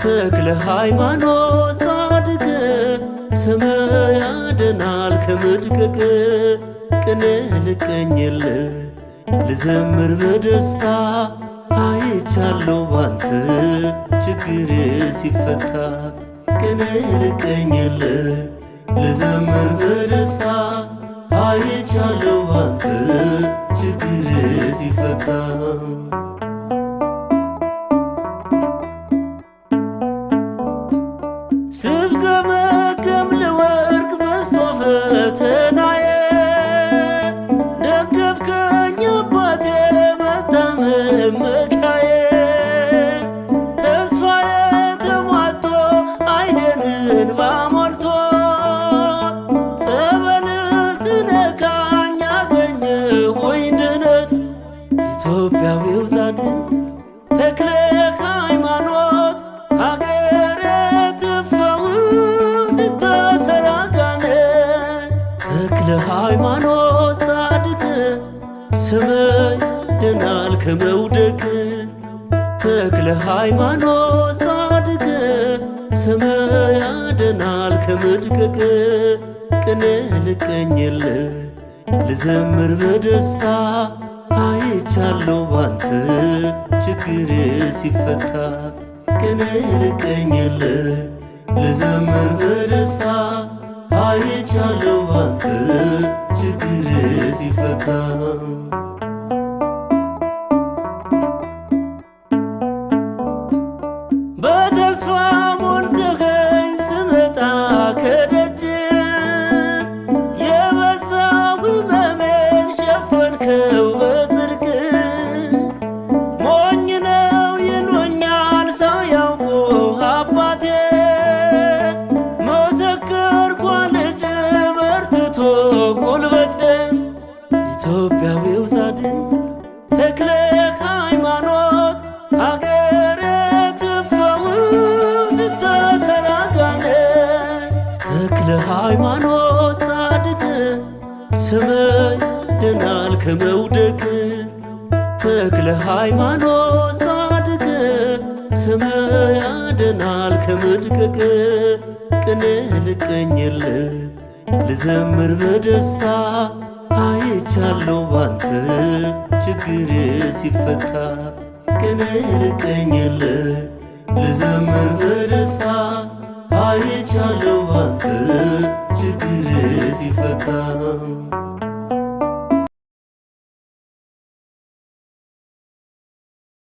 ተክለ ሃይማኖት ጻድቅ ስም ያድናል ከመድቀቅ። ቅኔ ልቀኝልህ ልዘምር በደስታ አይቻለሁ ባንተ ችግር ሲፈታ። ቅኔ ልቀኝልህ ልዘምር በደስታ አይቻለሁ ባንተ ችግር ሲፈታ። ስፍገመገም ልወድቅ በዝቶ ፈተናዬ ደገፍከኝ አባቴ መታመመኪያዬ። ተስፋዬ ተሟጦ ዓይኔን እንባ ሞልቶ ጸበል ስነካኝ አገኘሁኝ ድነት። ኢትዮጵያዊው ጻድቅ ተክለ ሃይማኖት ሀገረ ትፈውስ ስታሰራጋነ። ተክለ ሃይማኖት ጻድቅ ስም ያድናል ከመውደቅ። ተክለ ሃይማኖት ጻድቅ ስም ያድናል ከመድቀቅ። ቅኔ ልቀኝልህ ልዘምር በደስታ አይቻለሁ ባንተ ችግር ሲፈታ። ቅኔ ልቀኝልህ ልዘምር በደስታ አይቻለሁ ባንተ ችግር ሲፈታ። በተስፋ ሞልተኸኝ ስመጣ ከደጅ የበዛው ሕመሜን ሸፈንከው በጽድቅ። ሞኝ ነው ይሉኛል ሳያውቁ አባቴ መሰከርኩ ልጅ በርትቶ ጉልበቴ። ኢትዮጵያዊው ጻድቅ ተክለ ሃይማኖት ሀገረ ትፈውስ ስታሰራጋነ። ተክለ ሃይማኖት ጻድቅ ስም ያድናል ከመውደቅ። ተክለ ሃይማኖት ጻድቅ ስም ያድናል ከመድቀቅ። ቅኔ ልቀኝልህ ልዘምር በደስታ አይቻለሁ ባንተ ችግር ሲፈታ። ቅኔ ልቀኝልህ ልዘምር በደስታ አይቻለሁ ባንተ ችግር ሲፈታ።